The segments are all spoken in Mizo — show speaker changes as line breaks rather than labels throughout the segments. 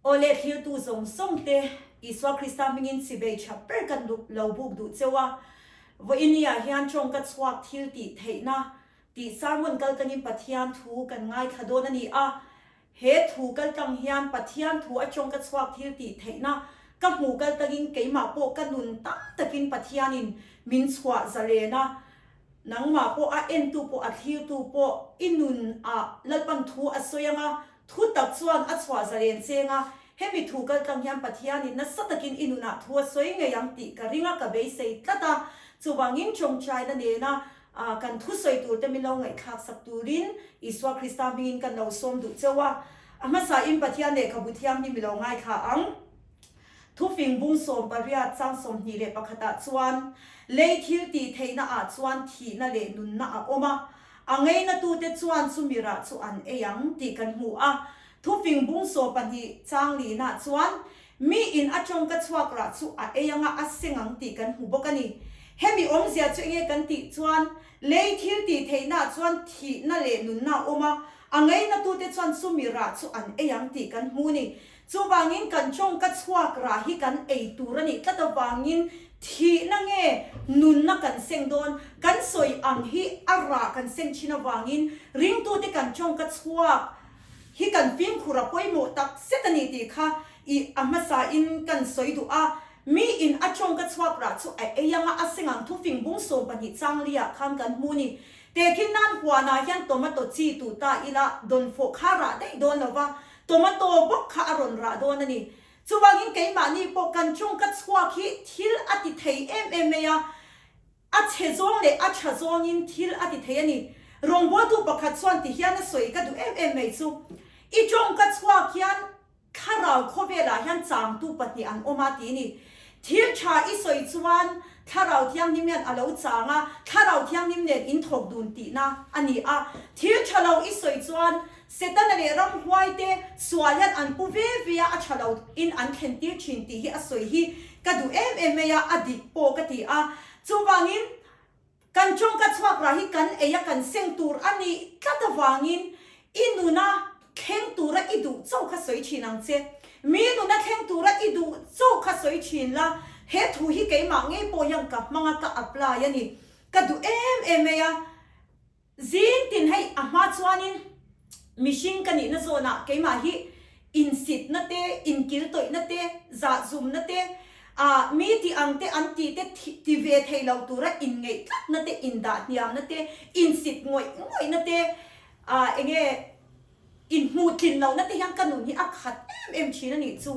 Awle thlirtu zawng zawng te Isua Krista hmingin chibei tha ber kan lo buk duh cheu a. Vawiini ah hian tawngka chhuak thil tih theihna tih sermon kaltlangin Pathian thu kan ngaithla dawn a ni a. He thu kaltlang hian Pathian thu a tawngka chhuak thil tih theihna ka hmuh kaltlangin keimah pawh ka nun tam takin Pathianin min chhuah zalen a. Nangmah pawh a entu pawh a thlirtu pawh i nun ah Lalpan thu a sawi anga, thu tak chuan a chhuah zalen cheng a, hemi thu kaltlang hian Pathianin nasa takin i nunah thu a sawi ngei ang tih ka ring a, ka beisei tlat a. Chuvangin tawngtaina nena kan thusawi turte min lo ngaihthlak sak turin Isua Krista hmingin kan lo sawm duh cheu a. A hmasain Pathian lehkhabu thianghlim i lo ngaithla ang. Thufing bung 18 chang 21 ah chuan, Lei thil tih theihna ah chuan thihna leh nunna a awm a, a ngeinatute chuan chumi rah chu an ei ang tih kan hmu a. Thufing bung 12 chang lina chuan, Mi in a tawngka chhuak rah chu a ei anga a seng ang tih kan hmu bawk a ni. Hemi awmzia chu enge kan tih chuan, Lei thil tih theihna ah chuan thihna leh nunna a awm a, a ngeinatute chuan chumi rah chu an ei ang tih kan hmu a ni. Chuvangin kan tawngka chhuak rah hi kan ei tur a nih tlat avangin thihna nge nunna kan seng dawn? Kan sawi ang hi a rah kan seng thin avangin ringtute kan tawngka chhuak hi kan fimkhur a pawimawh tak zet a ni tih kha i a hmasain kan sawi duh a. Mi in a tawngka chhuak rah chu a ei anga a seng ang thufing bung 12 chang liah khan kan hmu ni. Tehkhin nan huanah hian tomato chi tuh ta ila dawnfawh kha rah daih dawn lova Tomato bawk kha a rawn rah dawn a ni. Chuvangin keimahni pawh kan tawngka chhuak hi thil a ti thei em em mai a, a chhe zawng leh a tha zawngin thil a ti thei a ni. Rawngbawltu pakhat chuan ti hian a sawi ka duh em em mai chu, I tawngka chhuak hian thlarau khawvelah hian changtu pahnih an awm a ti a ni. Thil tha i sawi chuan Thlarau Thianghlim hian a lo chang a, Thlarau Thianghlim nen in thawk dun tihna a ni a. Thil tha lo i sawi chuan Setana leh ramhuai te sual hian an pu ve ve a, a tha lo in an thlen tir thin tih hi a sawi hi ka duh em em mai a, a dik pawh ka ti a. Chuvangin Kan tawngka chhuak rah hi kan ei a kan seng tur a nih tlat avangin i nuna thleng tura i duh chauh kha sawi thin ang che. Mi nuna thleng tura i duh chauh kha sawi thin la, he thu hi keimah ngei pawh hian ka hmang a ka apply a ni. Ka duh em em mai a. Zing tin hei a hma chuanin mihring ka nihna zawnah keimah hi insitna te, inkiltawihna te, zahzumna te, ah mi tih ang te an tih te ti ve thei lo tura inngeih tlatna te, indah hniamna te, insit ngawih ngawihna te, ah enge inhmuhtlin lohna te hian ka nun hi a khat em em thin a nih chu.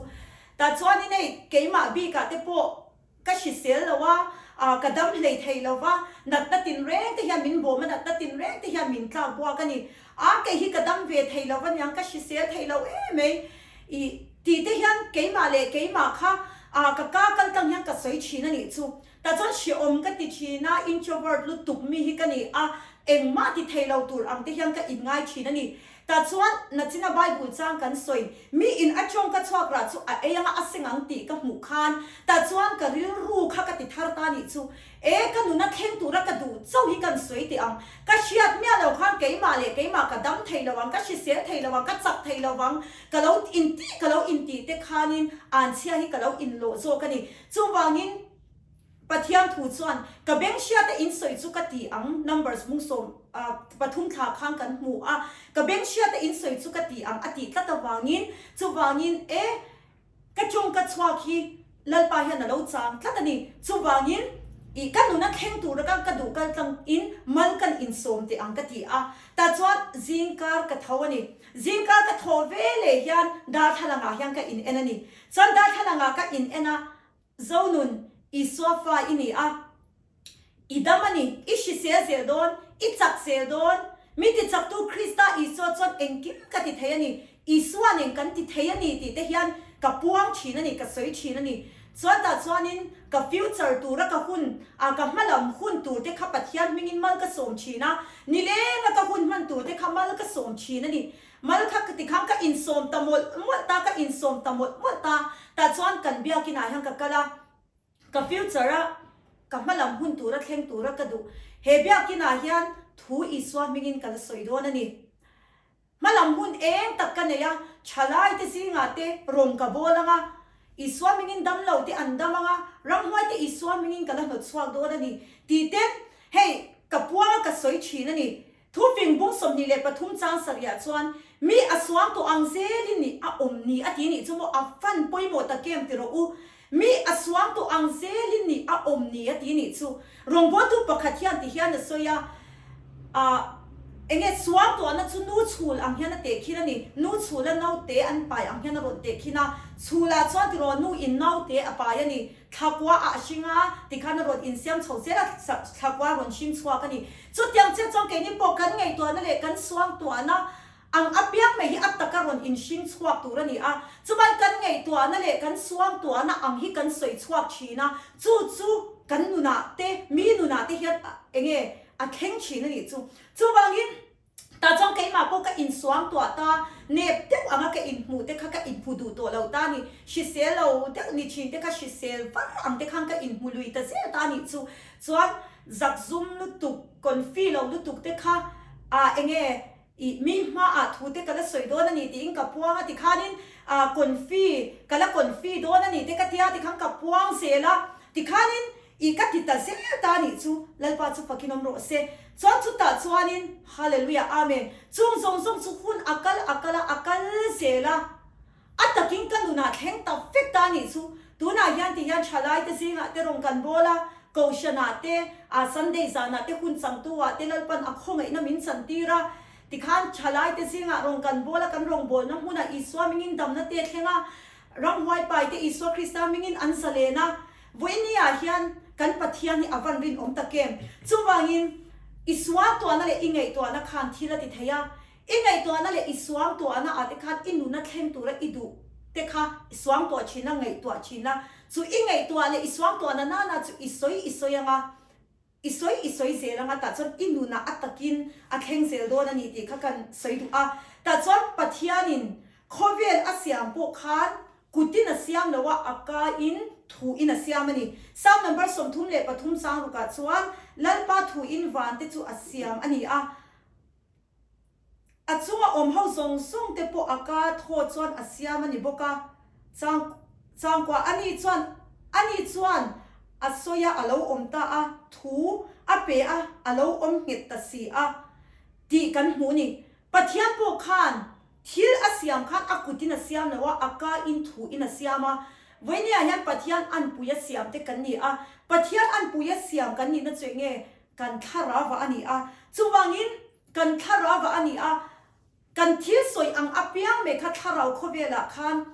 Tah chuanin hei keimah bikah te pawh Ka hrisel lo a, ah ka dam hlei thei lo va, natna tinreng te hian min bawm a, natna tinreng te hian min tlak buak a ni. A kei hi ka dam ve thei lo va niang, ka hrisel thei lo em mai. I tih te hian keimah leh keimah kha ah ka ka kal tlang hian ka sawi thin a nih chu. Tah chuan hrehawm ka ti thin a, introvert lutuk mi hi ka ni a, engmah ti thei lo tur ang te hian ka inngai thin a ni. Tah chuan nachina Bible chang kan sawi, Mi in a tawngka chhuak rah chu a ei anga a seng ang tih ka hmuh khan, tah chuan ka rilru kha ka ti thar ta nih chu. E, ka nuna thleng tura ka duh chauh hi kan sawi teh ang. Ka hriat miah lo khan keimah leh keimah ka dam thei lo ang, ka hrisel thei lo ang, ka chak thei lo vang, ka lo intih ka lo intih te khanin anchhia hi ka lo inlawh zawk a ni. Chuvangin. Pathian thu chuan, Ka beng hriata in sawi chu ka ti ang, Numbers bung 13 thla khan kan hmu a, ka beng hriata in sawi chu ka ti ang a tih tlat avangin, chuvangin e, ka tawngka chhuak hi Lalpa hian a lo chang tlat a ni. Chuvangin, i ka nuna thleng tura ka ka duh kal tlang in mal kan insawm teh ang ka ti a. Tah chuan zingkar ka tho a ni. Zingkar ka thawh ve leh hian darthlalang ah hian ka in en a ni. Chuan darthlalang ah ka in en a, Zonun, Isua fa i ni a, i dam a ni, i hrisel zel dawn, i chak zel dawn. Mi tichaktu Krista Isua chuan engkim ka ti thei a ni, Isua nen kan ti thei a ni tih te hian ka puang thin a ni, ka sawi thin a ni. Chuan tah chuanin ka future tura ka hun, a ka hmalam hun tur te kha Pathian hmingin mal ka sawm thin a, nilenga ka hun hman tur te kha mal ka sawm thin a ni. Mal kha ka tikhan ka insawm ta mawlh mawlh ta, ka insawm ta mawlh mawlh ta. Tah chuan kan biakinah hian ka kal a, ka future a ka hmalam hun tura thleng tura ka duh. He biakinah hian thu Isua hmingin ka la sawi dawn a ni. Hmalam hun eng tak ka nei a, Thalaite zingah te rawng ka bawl ang a, Isua hmingin dam lo te an dam ang a, ramhuai te Isua hmingin ka la hnawt chhuak dawn a ni, tih ten hei ka puanga ka sawi thin a ni. Thufing bung 23 chang sarihah chuan, Mi a suang tawh ang zelin nih a awm ni a ti nih chu maw a fan pawimawh tak em ti rawh u. Mi a suang tawh ang zelin nih a awm ni a ti nih chu. Rawngbawltu pakhat hian ti hian a sawi a, ah enge suang tawhna chu nu chhul ang hian a tehkhin a ni. Nu chhula naute an pai ang hian a rawn tehkhin a, chhulah chuan tiraw nu in naute a pai a ni. Thlakua ah a hring a, tikhan a rawn insiam chho zel a, thlakua a rawn hring chhuak a ni. Chutiang chiah chuan keini pawh kan ngaihtuahna leh kan suangtuahna ang apiang mai hi a taka rawn inhring chhuak tur a ni a. Chuan kan ngaihtuahna leh kan suangtuahna ang hi kan sawi chhuak thin a, chu chu kan nunah te, mi nunah te hian enge a thleng thin a nih chu. Chuvangin. Tah chuan keimah pawh ka insuang tuah ta, nep deuh anga ka inhmuh te kha ka inhmu duh tawh lo ta ni, hrisel lo deuh ni thin te kha hrisel var ang te khan ka inhmu lui ta zel ta nih chu. Chuan zakzum lutuk, confi lo lutuk te kha ah enge ih mi hmaah thu te ka la sawi dawn a ni tiin ka puang a tikhanin ah confi ka la confi dawn a ni te ka tia tikhan ka puang zel a tikhanin I ka ti ta zel ta nih chu, Lalpa chu fakin awm rawh se. Chuan chutah chuanin, Hallelujah, Amen, chung zawng zawng chu hun a kal a kal a, a kal zel a, a takin ka nunah thleng ta vek ta nih chu. Tunah hian ti hian thalaite zingah te rawn kan bawl a, Kohhranah te, ah Sunday zanah te hun changtu ah te Lalpan a khawngaihna min chantir a, tikhan thalaite zingah rawn kan bawl a, kan rawngbawlna hmunah Isua mingin damna te thleng a, Ramhuai paite Isua Krista mingin an zalen a, Vawinia hian kan Pathian hi a van rinawm tak em? Chuvangin, i suangtuahna leh i ngaihtuahna khan thil a ti thei a. I ngaihtuahna leh i suangtuahna ah te khan i nuna thleng tura i duh te kha i suangtuah thin a, ngaihtuah thin a. Chu i ngaihtuah leh i suangtuahna nana chu i sawi i sawi ang a. I sawi i sawi zel anga tah chuan i nunah a takin a thleng zel dawn a ni tih kha kan sawi duh a. Tah chuan Pathianin khawvel a siam pawh khan kutin a siam lo a, a kain thuin a siam a ni. Psalm number 33 chang rukah chuan Lalpa thuin vante chu a siam a ni a. A chunga awm ho zawng zawng te pawh a ka thaw chuan a siam a ni bawk a, chang changkua a ni chuan a ni chuan a sawi a, a lo awm ta a, thu a pe a, a lo awm nghet ta si a tih kan hmuh ni. Pathian pawh khan thil a siam khan a kutin a siam lo a, a ka in thu in a siam a. Vawinia hian Pathian anpui a siam te kan ni a, Pathian anpui a siam kan nihna chu eng nge? Kan thlarau a ni a, chuvangin kan thlarau a ni a, kan thil sawi ang apiang mai kha thlarau khawvelah khan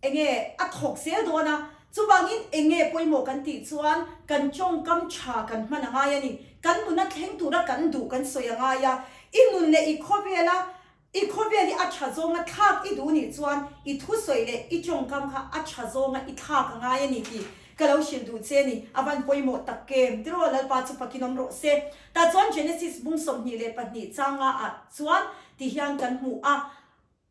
enge a thawk zel dawn a, chuvangin enge pawimawh kan tih chuan kan tawngkam tha kan hman a ngai a ni, kan nuna thleng tura kan duh kan sawi a ngai a, i nun leh i khawvela I khawvel hi a tha zawnga thlak i duh nih chuan i thusawi leh i tawngkam kha a tha zawnga i thlak a ngai a ni tih ka lo hrilh duh che ni. A van pawimawh tak em? Tiraw Lalpa chu fakin awm rawh se. Tah chuan Genesis bung 22 changa ah chuan ti hian kan hmu a,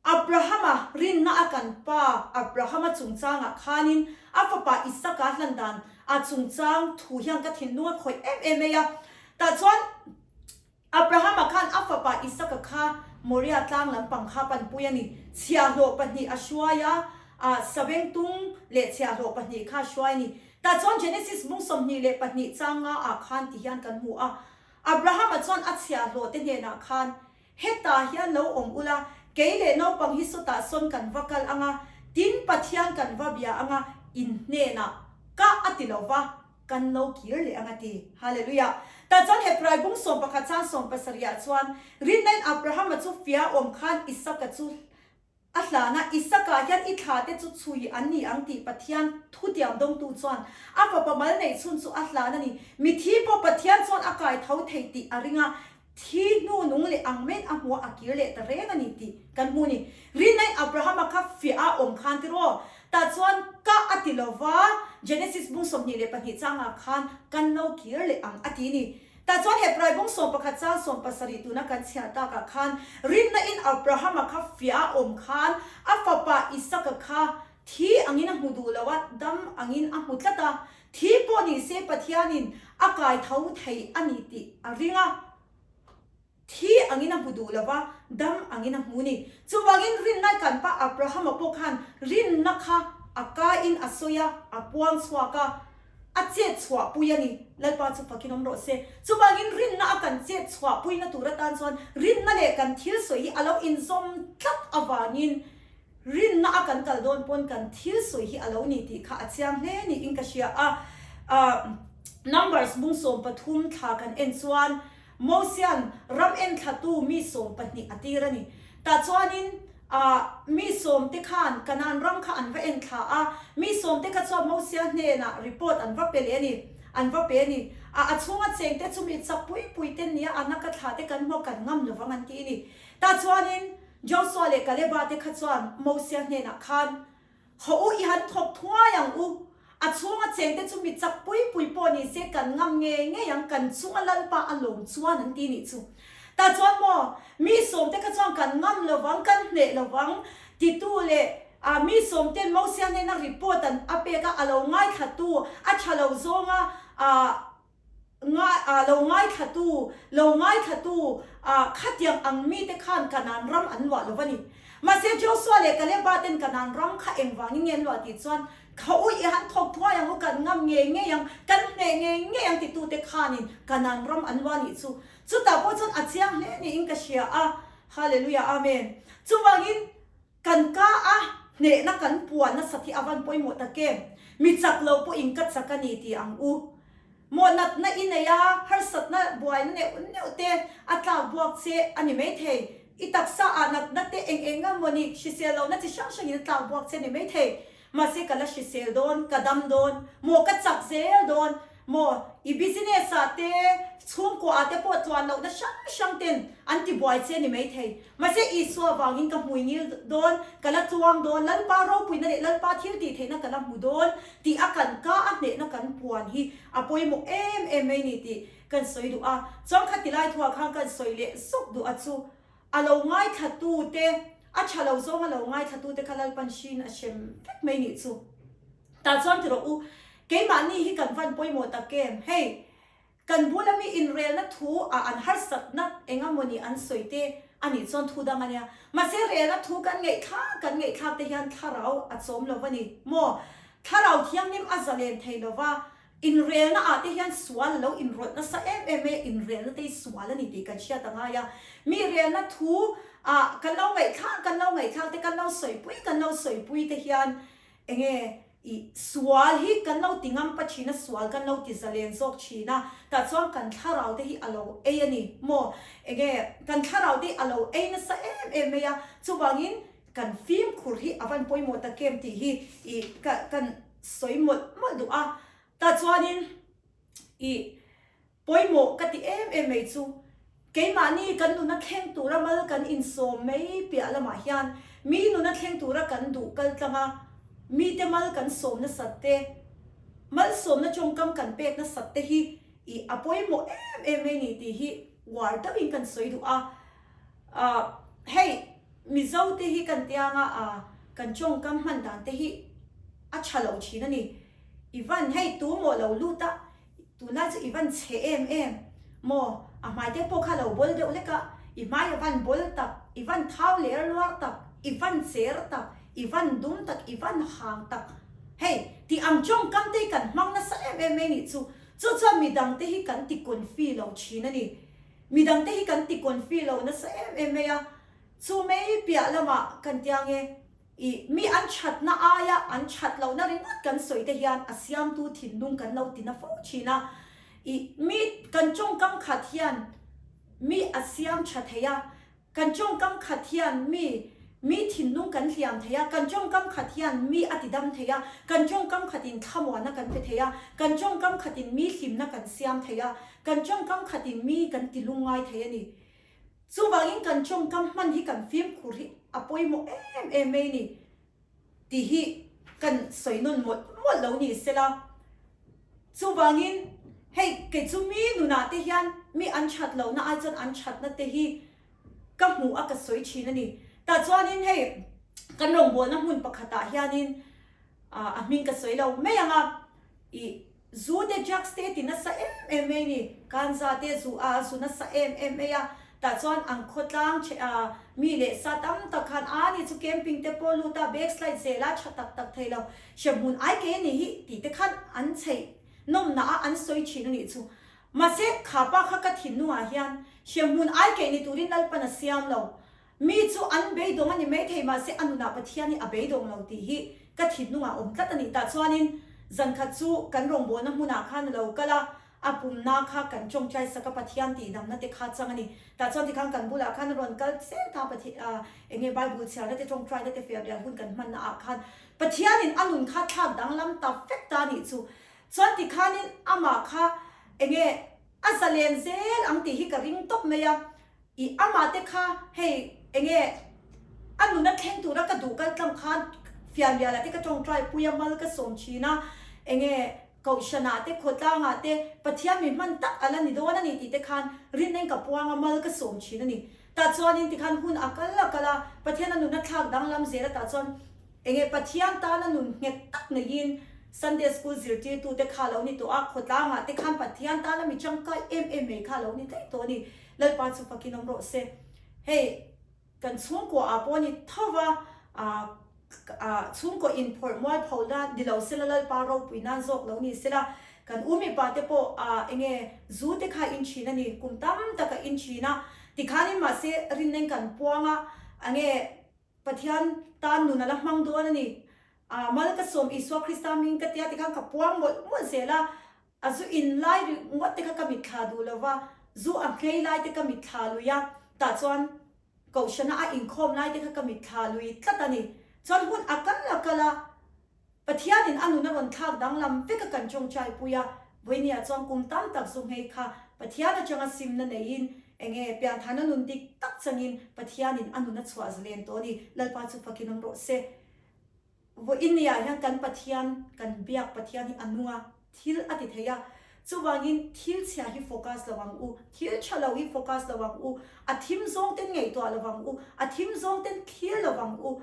Abrahama rinna a kan pa Abrahama chungchangah khanin a fapa Isaka hlan dan a chungchang thu hian ka thinlung a khawih em em mai a. Tah chuan. Abrahama khan a fapa Isaka kha Moria tlang lampang kha panpui a ni. Chhiahhlawh pahnih a hruai a, ah savengtung leh chhiahhlawh pahnih kha a hruai a ni. Tah chuan Genesis bung 22 chang nga ah khan ti hian kan hmu a. Abrahama chuan a chhiahhlawh te hnenah khan, Hetah hian lo awm ula, kei leh naupang hi sawtah sawn kan va kal ang a, tin Pathian kan va bia ang a, in hnenah ka a ti lo va, Kan lo kir leh ang a ti. Hallelujah! Tah chuan Hebrai bung 11 chang 17 ah chuan, Rinnain Abrahama chu fia awm khan Isaka chu a hlan a, Isaka hian i thla te chu chhui an ni ang tih Pathian thutiam dawngtu chuan a fapa mal neih chhun chu a hlan a ni. Mithi pawh Pathian chuan a kai tho thei tih a ring a, Thi hnu nung leh ang maiin a hmuh a kir leh ta reng a ni tih kan hmu ni. Rinnain Abrahama kha fiah a awm khan tiraw? Tah chuan ka a ti lo va, Genesis bung 22 changah khan kan lo kir leh ang a ti ni. Tah chuan Hebrai bung 11 chang 17 tuna kan chhiar takah khan rinnain Abrahama kha fiah a awm khan a fapa Isaka kha thi angin a hmu duh lo a, dam angin a hmu tlat a. Thi pawh ni se Pathianin a kai tho thei a ni tih a ring a. Thi angin a hmu duh lo va, dam angin a hmu ni. Chuvangin rinna kan pa Abrahama pawh khan rinna kha a ka in a sawi a, a puang chhuak a, a chet chhuah pui a ni. Lalpa chu fakin awm rawh se. Chuvangin rinna a kan chet chhuah puina tur atan chuan rinna leh kan thil sawi hi a lo inzawm tlat avangin Rinna a kan kal dawn pawn kan thil sawi hi a lo ni tih kha a chiang hle niin ka hria a. Numbers bung 13 thla kan en chuan Mosian ram en thlatu mi 12 a tir a ni. Tah chuanin mi sawm te khan Kanaan ram kha an va en thla a, mi sawm te kha chuan Mosia hnenah report an va pe leh a ni, an va pe a ni. A chhunga cheng te chu mi chak pui pui te nia a naka thla te kan hmuak kan ngam lovang an ti a ni. Tah chuanin Josua leh Kaleba te kha chuan Mosia hnenah khan, Haw u, i han thawk thuai ang u. A chhunga chengte chu mi chak pui pui pawh ni se kan ngam ngei ngei ang, kan chunga Lalpa a lawm chuan an ti nih chu. Tah chuan maw, mi sawmte kha chuan kan ngam lo vang, kan hneh lo vang, titu leh ah mi sawmten Mosia hnena report an a pek a, a lo ngaithlatu, a tha lo zawnga ah, Ngai ah lo ngaithlatu, lo ngaithlatu ah khatiang ang mite khan Kanaan ram an luah lo a ni. Mahse Josua leh Kaleba ten Kanaan ram kha engvangin nge an luah tih chuan, Kha u i han thawk thuai ang u, kan ngam ngei ngei ang, kan hneh ngei ngei ang titute khanin Kanaan ram an luah nih chu. Chutah pawh chuan a chiang hle niin ka hria a. Hallelujah Amen. Chuvangin Kan ka a hnehna kan puan nasat hi a van pawimawh tak em? Mi chak lo pawhin ka chak a ni ti ang u. Maw natna i nei a, harsatna buaina neuh neuh te a tlak buak che a ni maithei. I taksa ah natna te eng eng nga maw ni hrisel lohna chi hrang hrangin a tlak buak che a ni maithei. Mahse ka la hrisel dawn, ka dam dawn, maw ka chak zel dawn, maw i business ah te, chhungkua ah te pawh tluan lohna hrang hrang ten an ti buai che ni maithei. Mahse Isua vangin ka hmui ngil dawn, ka la tluang dawn, Lalpa ropuina leh Lalpa thil tih theihna ka la hmu dawn tih a kan ka a hnehna kan puan hi a pawimawh em em mai ni tih kan sawi duh a. Chuan khati lai thuah khan kan sawi leh zuk duh a chu. A lo ngaithlatute, a tha lo zawng a lo ngaithlatute kha Lalpan hriin a hrem vek mai nih chu. Tah chuan ti rawh u, keimahni hi kan van pawimawh tak em? Hei, kan bula mi inrelna thu ah an harsatna eng amawni an sawi te a nih chuan thu dang a nia. Mahse relna thu kan ngaihthlak kan ngaihthlak te hian thlarau a chawm lo va ni maw? Thlarau thianghlim a zalen thei lo va, Inrelna ah te hian sual a lo inrawlh nasa em em mai a, inrelna te hi sual a ni tih kan hriat a ngai a. Mi relna thu ah kan lo ngaihthlak kan lo ngaihthlak te, kan lo sawipui kan lo sawipui te hian enge ih sual hi kan lo ti ngam pa thin a, sual kan lo ti zalen zawk thin a, tah chuan kan thlarau te hi a lo ei a ni maw? Enge kan thlarau te hi a lo ei nasa em em mai a, chuvangin kan fimkhur hi a van pawimawh tak em tih hi ih ka kan sawi mawlh mawlh duh a, tah chuanin ih pawimawh ka ti em em mai chu keimahni kan nuna thleng tura mal kan insawm mai piah lamah hian mi nuna thleng tura kan duh kal tlang a, mite mal kan sawm nasat te, malsawmna tawngkam kan pek nasat te hi ih a pawimawh em em mai ni tih hi uar deuhin kan sawi duh a, ah hei Mizo te hi kan tianga a kan tawngkam hman dan te hi a tha lo thin a ni. I van hei tu maw lo lut a, tunlai chu i van chhe em em maw, a hmai te pawh kha lo bawl deuh hlek a, i hmai a van bawl tak, i van thau ler luar tak, i van cher tak, i van dum tak, i van hang tak, hei tih ang tawngkam te hi kan hmang nasa em em mai nih chu. Chu chuan midang te hi kan ti confi lo thin a ni. Midang te hi kan ti confi lo nasa em em mai a. Chu mai piah lamah kan tia nge, ih, mi an thatna aia an that lohna ringawt kan sawi te hian a siamtu thinlung kan lo ti na fo thin a. Ih, mi kan tawngkam khat hian mi a siam tha thei a, kan tawngkam khat hian mi mi thinlung kan hliam thei a, kan tawngkam khat hian mi a ti dam thei a, kan tawngkam khatin thlamuanna kan pe thei a, kan tawngkam khatin mi hlimna kan siam thei a, kan tawngkam khatin mi kan ti lungngai thei a ni. Chuvangin kan tawngkam hman hi kan fimkhur hi a pawimawh em em mai ni tih hi kan sawi nawn mawlh mawlh lo ni sela. Chuvangin hei kei chu mi nunah te hian mi an that lohna ai chuan an thatna te hi ka hmuh a ka sawi thin a ni. Tah chuanin hei kan rawngbawlna hmun pakhatah hianin a hming ka sawi lo mai ang a. Ih, zu te drugs te ti nasa em em mai ni, kanza te zu a zu nasa em em mai a. Tah chuan an khawtlang che a, mi leh sa tam tak khan a ni chu camping te pawh lut a, backslide zel a, tha tak tak thei lo, hremhmun ai ke ni hi tih te khan an chheih nawmna a an sawi thin a nih chu. Mahse kha pa kha ka thinlungah hian hremhmun ai ke ni turin Lalpan a siam lo. Mi chu an beidawng a ni maithei mahse a nunah Pathian hi a beidawng lo tih hi ka thinlungah awm tlat a ni. Tah chuanin zankhat chu kan rawngbawlna hmunah khan a lo kal a, a pumna kha kan tawngtai sak a Pathian tihdamna te kha chang a ni. Tah chuan tikhan kan bulah khan a rawn kal zel ta a, eng nge Bible chhiarna te tawngtaina te fiahrial hun kan hmanna ah khan Pathianin a nun kha thlak danglam ta vek ta a nih chu. Chuan tikhanin amah kha eng nge a zalen zel ang tih hi ka ring tawp mai a. I amah te kha hei enge a nuna thleng tura ka duh kal tlang khan fianrialah te ka tawngtai pui a mal ka sawm thin a, enge kohhranah te khawtlangah te Pathian mi hman tak a la ni dawn a ni tih te khan rineng ka puang a mal ka sawm thin a ni. Tah chuanin tikhan hun a kal a kal a, Pathian a nuna thlak danglam zel a tah chuan Enge Pathian tana nun nghet tak neiin Sunday School zirtirtute kha lo ni tawh a, khawtlangah te khan Pathian tana mi tangkai em em mai kha lo ni daih tawh a ni. Lalpa chu fakin awm rawh se. Hei kan chhungkua ah pawh ni tho va, ah chhungkaw inphawrh mualpho la ni lo sela Lalpa ropui nan zawk lo ni sela, kan u mipa te pawh ah enge zu te kha in thin a ni, kum tam tak a in thin a, tikhanin mahse rinna in kan puang a, enge Pathian tan nun a la hmang dawn a ni. A mal ka sawm Isua Krista hming ka tia tikhan ka puang mawlh mawlh zel a, a zu in lai ringawt te kha ka mitthla duh lo va, zu a nghei lai te ka mitthla lui a, tah chuan Kohhrana a inkhawm lai te kha ka mitthla lui tlat a ni. Chuan hun a kal a kal a. Pathianin a nun a rawn thlak danglam vek a kan tawngtai pui a, Vawinia chuan kum tam tak zu nghei kha Pathian atanga simna neiin enge pianthana nun dik tak changin Pathianin a nun a chhuah zalen tawh a ni. Lalpa chu fakin awm rawh se. Vawinia hian kan Pathian, kan biak Pathian hi a nung a, thil a ti thei a. Chuvangin thil chhia hi focus lo ang u, thil tha lo hi focus lo ang u, a thim zawng ten ngaihtuah lo ang u, a thim zawng ten thlir lo ang u.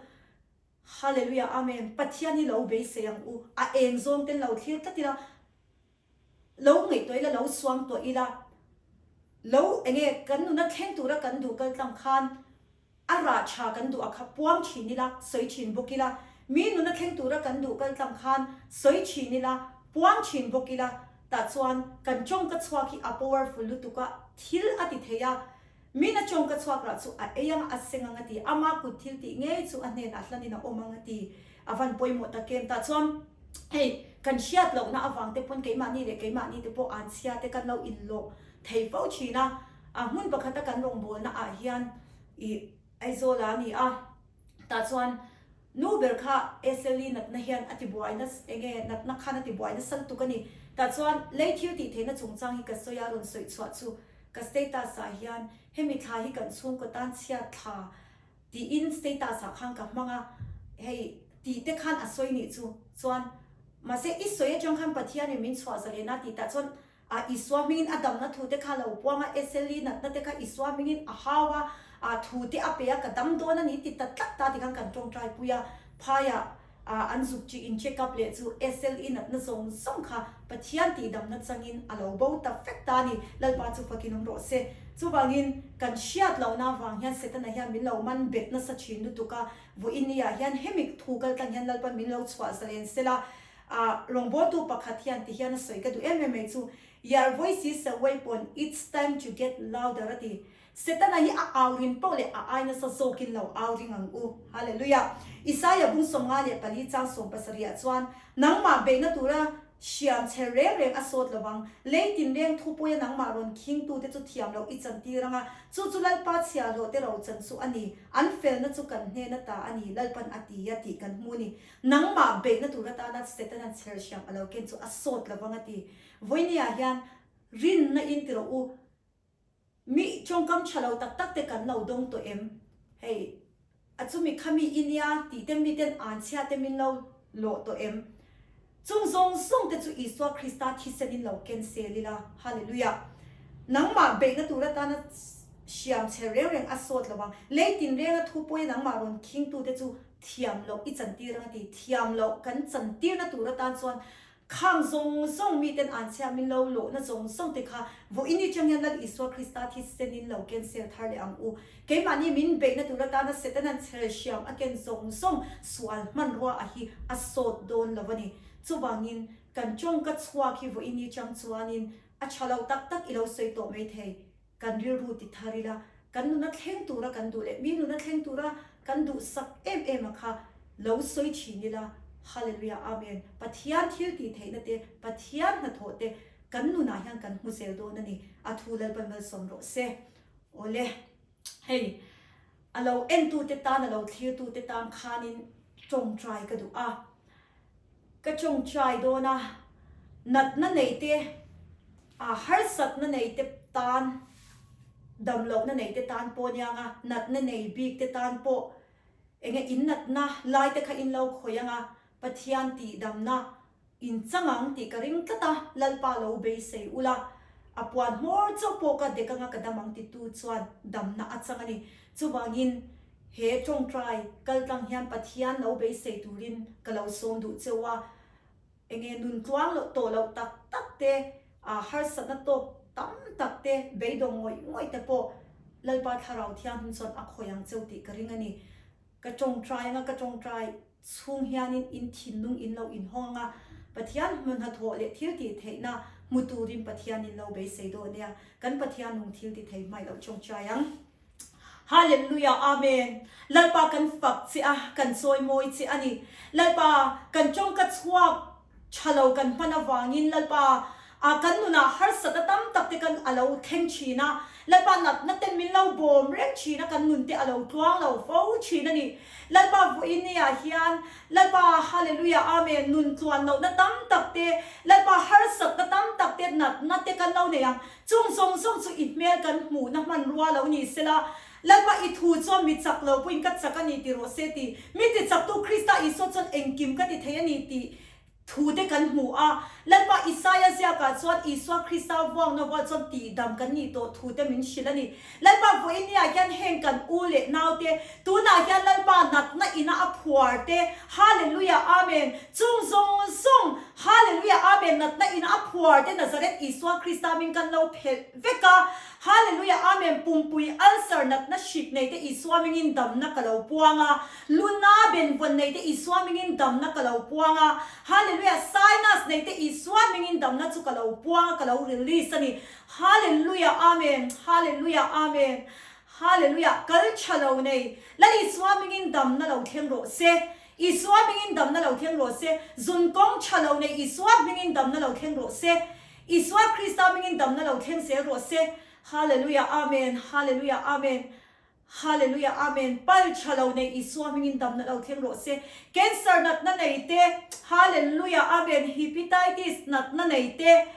Hallelujah Amen Pathian hi lo beisei ang u a eng zawng ten lo thlir tlat ila lo ngaihtuah ila lo suang tuah ila lo enge kan nuna thleng tura kan duh kal tlang khan a rah tha kan duh a kha puang thin ila sawi thin bawk ila mi nuna thleng tura kan duh kal tlang khan sawi thin ila puang thin bawk ila tah chuan kan tawngka chhuak hi a powerful lutuk a thil a ti thei a Min a tawngka chhuak rah chu a ei ang a seng ang a ti, ama kut thil tih ngei chu a hnenah hlanin a awm ang a ti. A van pawimawh tak em? Tah chuan hei kan hriat lohna avang te pawn keimahni leh keimahni te pawh an chhia te kan lo inlawh thei fo thin a. A hmun pakhata kan rawngbawlna ah hian i Aizawl ah a ni a. Tah chuan nu ber kha SLE natna hian a tibuai na enge natna khan a tibuai nasa lutuk a ni. Tah chuan lei thil tih theihna chungchang hi ka sawi a rawn sawi chhuah chu ka status ah hian hemi thla hi kan chhungkaw tan chhiat thla tiin status ah khan ka hmang a, hei tih te khan a sawi nih chu. Chuan mahse i sawi atang khan Pathianin min chhuah zalen a tih tah chuan A Isua hmingin a damna thu te kha lo puang a, SLE natna te kha Isua hmingin a hau a, a thu te a pe a, ka dam dawn a ni ti ta tlat ta tikhan kan tawngtai pui a, phaiah an zuk chi in check up leh chu SLE natna zawng zawng kha Pathian tih damna changin a lo bo ta vek ta a ni, Lalpa chu fakin awm rawh se. Chuvangin kan hriat lohna avang hian Setana hian min lo man bet nasa thin lutuk a, vawiin-ah hian hemi thu kaltlang hian Lalpan min lo chhuah zalen sela, A rawngbawltu pakhat hian ti hian a sawi ka duh em em mai chu, Your voice is a weapon, it's time to get louder a ti. Setana hi a au rin poh leh a ai nasa zawkin lo au ring ang u. Hallelujah! Isaia bung 54 chang 70 ah chuan, Nangmah beihna tura hriam che reng reng a sawt lo vang, lei tinreng thupuia nangmah rawn khingtute chu thiam loh i chantir anga, chu chu Lalpa chhiahhlawh te rochan chu a ni, an felna chu kan hnena ta a ni, Lalpan a ti a tih kan hmu a ni. Nangmah beihna tur atana Setana'n chherhriam a lo ken chu a sawt lo vang a ti. Vawinia hian rinna in ti rawh u, mi tawngkam tha lo tak tak te kan lo dawng tawh em? Hei, a chumi khami i nia tih te miten an chhia te min lo lawh tawh em? Chung zawng zawng te chu Isua Krista thisen in lo ken sel ila. Hallelujah! Nangmah beihna tur atana hriam chher reng reng a sawt lo vang. Lei tinrenga thupuia nangmah rawn khingtute chu Thiam loh i chantir ang a ti. Thiam loh kan chantirna tur atan chuan Khang zawng zawng miten an chhia min lo lawhna zawng zawng te kha vawiin atang hian Lal Isua Krista thisenin lo cancel thar leh ang u. Keimahni min beihna tur atana Setanan chher hriam a ken zawng zawng sual hmanrua a hi a sawt dawn lo a ni. Chuvangin kan tawngka chhuak hi vawiin atang chuanin a tha lo tak tak i lo sawi tawh maithei. Kan rilru ti thar ila, kan nuna thleng tura kan duh leh mi nuna thleng tura kan duhsak em em a kha lo sawi thin ila, Hallelujah Amen, Pathian thil tih theihna te, Pathian hnathawh te kan nunah hian kan hmu zel dawn a ni, a thu Lalpan malsawm rawh se. Awle, hei a lo entute tan, a lo thlirtute tan khanin tawngtai ka duh a. Ka tawngtai dawn a, natna nei te, a harsatna nei te tan, damlohna nei te tan pawh aniang a, natna nei bik te tan pawh enge in natna lai te kha in lo khawih ang a, Pathian tihdamna in chang ang tih ka ring tlat a, Lalpa lo beisei ula, a puan hmawr chauh pawh ka dek anga ka dam ang titu chuan damna a chang a ni. Chuvangin. He tawngtai kaltlang hian Pathian lo beisei turin ka lo sawm duh cheu a, enge nun tluang loh tawh loh tak tak te, a harsatna tawk tam tak te, beidawng ngawih ngawih te pawh Lalpa Thlarau Thianghlim chuan a khawih ang cheu tih ka ring a ni. Ka tawngtai anga ka tawngtai chhung hianin in thinlung in lo inhawng anga Pathian hmun hnathawh leh thil tih theihna hmu turin Pathian in lo beisei dawn nia. Kan Pathian nung thil ti thei hmaih loh tawngtai ang. Hallelujah Amen Lalpa kan fak che a kan chawi mawi che a ni Lalpa kan tawngka chhuak tha lo kan hman avangin Lalpa a kan nunah harsatna tam tak te kan a lo thleng thin a Lalpa natna ten min lo bawm reng thin a kan nun te a lo tluang lo fo thin a ni Lalpa vawiin ni ah hian Lalpa Hallelujah Amen nun tluan lohna tam tak te Lalpa harsatna tam tak te natna te kan lo nei ang Chung zawng zawng chu i hmel kan hmuhna hmanrua lo ni sela, Lalpa i thu chuan mi chak lo pawhin ka chak a ni ti rawh se ti. Mi ti chaktu Krista Isua chuan engkim ka ti thei a ni tih thu te kan hmu a. Lalpa Isaia ziakah chuan Isua Krista vuakna vual chuan tihdam kan nih tawh thu te min hrilh a ni. Lalpa vawinia hian heng kan u leh nau te, tunah hian Lalpa natna ina a phuar te, Hallelujah Amen, chung zawng zawng, Hallelujah Amen natna in a phuar te Nazareth Isua Krista min kan lo phelh vek a Hallelujah Amen pumpui ulcer natna hrik nei te Isua mingin damna ka lo puang a Luna benvawn nei te Isua mingin damna ka lo puang a Hallelujah sinus nei te Isua mingin damna chu ka lo puang a ka lo release a ni Hallelujah Amen Hallelujah Amen Hallelujah kal tha lo nei Lal Isua mingin damna lo thleng rawh se. Isua hmingin damna lo thleng rawh se, zun kawng tha lo nei Isua hmingin damna lo thleng rawh se, Isua Krista hmingin damna lo thleng zel rawh se, Hallelujah Amen, Hallelujah Amen, Hallelujah Amen, pal tha lo nei Isua hmingin damna lo thleng rawh se, Cancer natna nei te, Hallelujah Amen, Hepatitis natna nei te,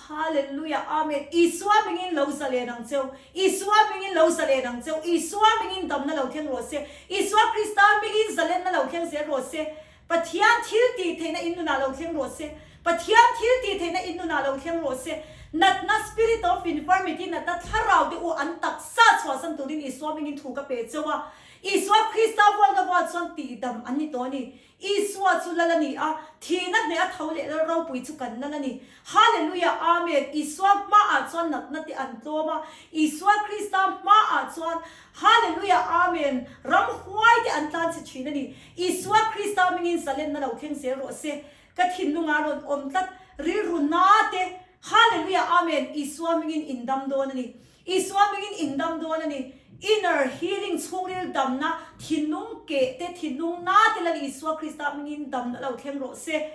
Hallelujah Amen Isua hmingin lo zalen ang cheu Isua hmingin lo zalen ang cheu Isua hmingin damna lo thleng rawh se Isua Krista hmingin zalenna lo thleng zel rawh se Pathian thil tih theihna in nunah lo thleng rawh se Pathian thil tih theihna in nunah lo thleng rawh se Natna spirit of infirmity natna thlarau te u an taksa chhuahsan turin Isua hmingin thu ka pe cheu a Isua Krista vualna vual chuan tihdam an ni tawh a ni Isua chu lal a ni a, thihna hneh a tho leh lal ropui chu kan lal a ni. Hallelujah Amen! Isua hmaah chuan natna te an tlawm a, Isua Krista hmaah chuan Hallelujah Amen! Ramhuai te an tlan chhe thin a ni. Isua Krista hmingin zalenna lo thleng zel rawh se. Ka thinlungah rawn awm tlat rilru na te Hallelujah Amen! Isua hmingin in dam dawn a ni. Isua hmingin in dam dawn a ni. Inner healing chhungril damna thinlung keh te thinlung na te lal Isua Krista hmingin damna lo thleng rawh se.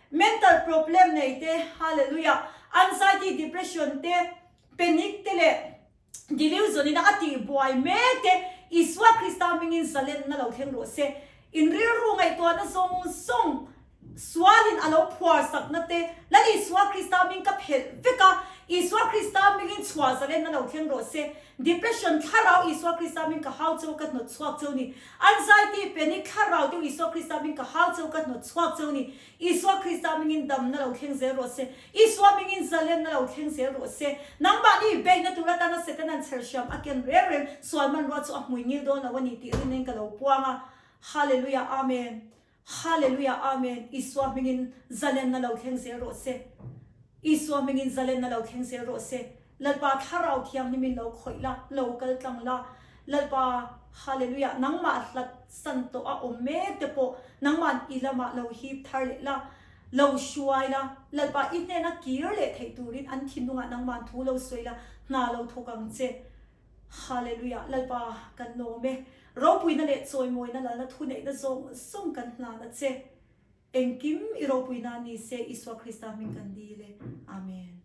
Mental problem nei te, Hallelujah, anxiety, depression te, panic te leh delusion ina a tih buai mek te Isua Krista hmingin zalenna lo thleng rawh se. In rilru ngaihtuahna zawng zawng Sualin a lo phuar sakna te Lal Isua Krista hming ka phelh vek a, Isua Krista hmingin chhuah zalenna lo thleng rawh se. Depression thlarau Isua Krista hming ka hau cheu ka hnawt chhuak cheu ni. Anxiety, panic thlarau deuh Isua Krista hming ka hau cheu ka hnawt chhuak cheu ni. Isua Krista hmingin damna lo thleng zel rawh se. Isua hmingin zalenna lo thleng zel rawh se. Nangmahni beihna tur atana Setana'n chherhriam a ken reng reng sual hmanrua chu a hmui ngil dawn lo a ni tih rinnain ka lo puang a. Hallelujah Amen. Hallelujah Amen Isua hmingin zalenna lo thleng zel rawh se Isua hmingin zalenna lo thleng zel rawh se Lalpa Thlarau Thianghlimin lo khawih la lo kal tlang la Lalpa Hallelujah nangmah hlat san tawh a awm mek te pawh nangmahn i lamah lo hip thar leh la lo hruai la Lalpa i hnena kir leh theih turin an thinlungah nangmahn thu lo sawi la hna lo thawk ang che. Hallelujah Lalpa kan lawm e. Ropuina leh chawimawina lalna thuneihna zawng zawng kan hlan a che. Engkim i ropuina ni se Isua Krista hming kan dil e. Amen.